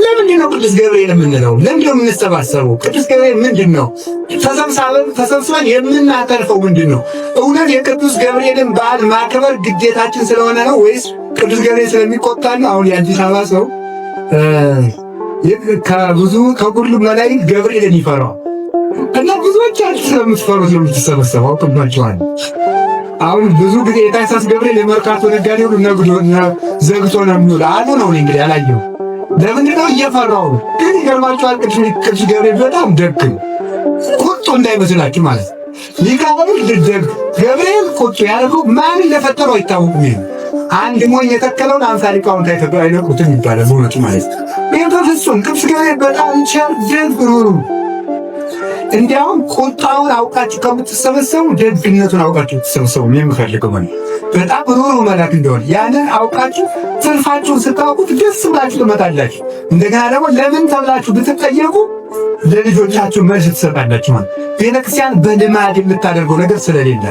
ለምንድን ነው ቅዱስ ገብርኤል የምንለው? ለምንድን ነው የምንሰባሰበው? ቅዱስ ገብርኤል ምንድን ነው? ተሰብስበን የምናተርፈው ምንድን ነው? እውነት የቅዱስ ገብርኤልን በዓል ማክበር ግዴታችን ስለሆነ ነው ወይስ ቅዱስ ገብርኤል ስለሚቆጣ ነው? አሁን የአዲስ አበባ ሰው ከብዙ ከሁሉም በላይ ገብርኤልን ይፈራዋል እና ብዙዎቻችሁ ስለምትፈሩት ነው የምትሰበሰበው። አውቅባችኋል። አሁን ብዙ ጊዜ የታህሳስ ገብርኤል የመርካቶ ነጋዴ ሁሉ ነግዶ ዘግቶ ነው የሚውል አሉ ነው። እንግዲህ አላየሁም። ለምንድን ነው እየፈራው? ግን ይገርማችኋል፣ ቅዱስ ገብርኤል በጣም ደግ ነው። ቁጡ እንዳይመስላችሁ ማለት ነው። ሚካኤል ደግ፣ ገብርኤል ቁጡ ያደርገው ማን እንደፈጠረው አይታወቅም። ይሄ አንድ ሞኝ የተከለውን 50 ሊቃውንት አይነቁትም ይባላል በእውነቱ ማለት ነው። ይህ በፍጹም ቅዱስ ገብርኤል በጣም ቸር፣ ደግ፣ ሩሩ፣ እንዲያውም ቁጣውን አውቃችሁ ከምትሰበሰቡ ደግነቱን አውቃችሁ ትሰበሰቡ የምፈልገው ማለት በጣም ሩሩ መልአክ እንደሆነ ያንን አውቃችሁ ትርፋችሁን ስታውቁት ደስ ብላችሁ ትመጣላችሁ። እንደገና ደግሞ ለምን ተብላችሁ ብትጠየቁ ለልጆቻችሁ መልስ ትሰጣላችሁ። ማለት ቤተክርስቲያን በልማድ የምታደርገው ነገር ስለሌለ